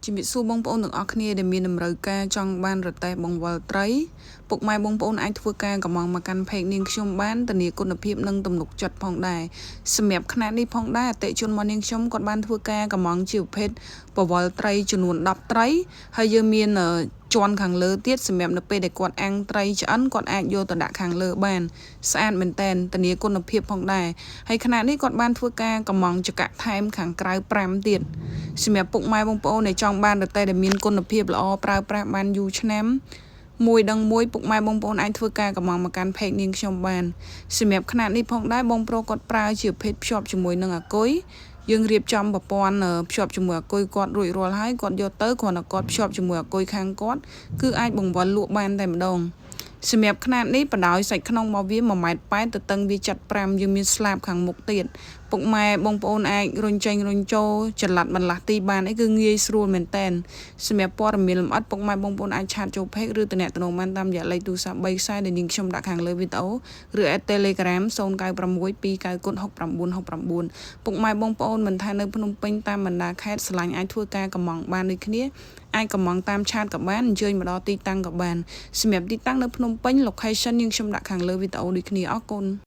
ជំរាបសួរបងប្អូនទាំងអស់គ្នាដែលមានតម្រូវការចង់បានរទេះបង្វិលត្រីពុកម៉ែបងប្អូនអាចធ្វើការកម្មង់មកកាន់ page នាងខ្ញុំបានធានាគុណភាពនិងទំនុកចិត្តផងដែរសម្រាប់ຂະຫນាតនេះផងដែរអតិជនមកនាងខ្ញុំគាត់បានធ្វើការកម្មង់ជាប្រភេទបង្វិលត្រីចំនួន10ត្រីហើយយើងមានជាន់ខាងលើទៀតសម្រាប់នៅពេលដែលគាត់អាំងត្រីឆ្អិនគាត់អាចយកទៅដាក់ខាងលើបានស្អាតមែនតែនធានាគុណភាពផងដែរហើយຂະຫນាតនេះគាត់បានធ្វើការកម្មង់ចកៈថែមខាងក្រៅ5ទៀតសម្រាប់ពុកម៉ែបងប្អូនដែលចង់បានរទេះដែលមានគុណភាពល្អប្រើប្រាស់បានយូរឆ្នាំមួយដឹងមួយពុកម៉ែបងប្អូនអាចធ្វើការកម្មង់មកកាន់ page នាងខ្ញុំបានសម្រាប់ຂະຫນាតនេះផងដែរបងប្រុសគាត់ប្រើជាប្រភេទភ្ជាប់ជាមួយនឹងអាគុយយើងរៀបចំប្រព័ន្ធភ្ជាប់ជាមួយអាគុយគាត់រួចរាល់ហើយគាត់យកទៅគ្រាន់តែគាត់ភ្ជាប់ជាមួយអាគុយខាងគាត់គឺអាចបង្វិលលក់បានតែម្ដងសម្រាប់ຂະຫນាតនេះបណ្ដោយសាច់ក្នុងមកវា1ម៉ែត្រ8ទៅតឹងវា75យើងមានស្លាបខាងមុខទៀតពុកម៉ែបងប្អូនអាចរុញចេញរុញចូលចល័តបន្លាស់ទីបានអីគឺងាយស្រួលមែនតែនសម្រាប់ព័ត៌មានលម្អិតពុកម៉ែបងប្អូនអាច chat ចូល page ឬទំនាក់ទំនងបានតាមរយៈលេខទូរស័ព្ទ3ខ្សែដែលនាងខ្ញុំដាក់ខាងលើវីដេអូឬ add Telegram 0962996969ពុកម៉ែបងប្អូនមិនថានៅភ្នំពេញតាមបណ្ដាខេត្តស្រឡាញ់អាចធ្វើការកម្មង់បានដូចគ្នាអាចកម្មង់តាម chat ក៏បានអញ្ជើញមកដល់ទីតាំងក៏បានសម្រាប់ទីតាំងនៅភ្នំពេញ location នាងខ្ញុំដាក់ខាងលើវីដេអូដូចគ្នាអរគុណ។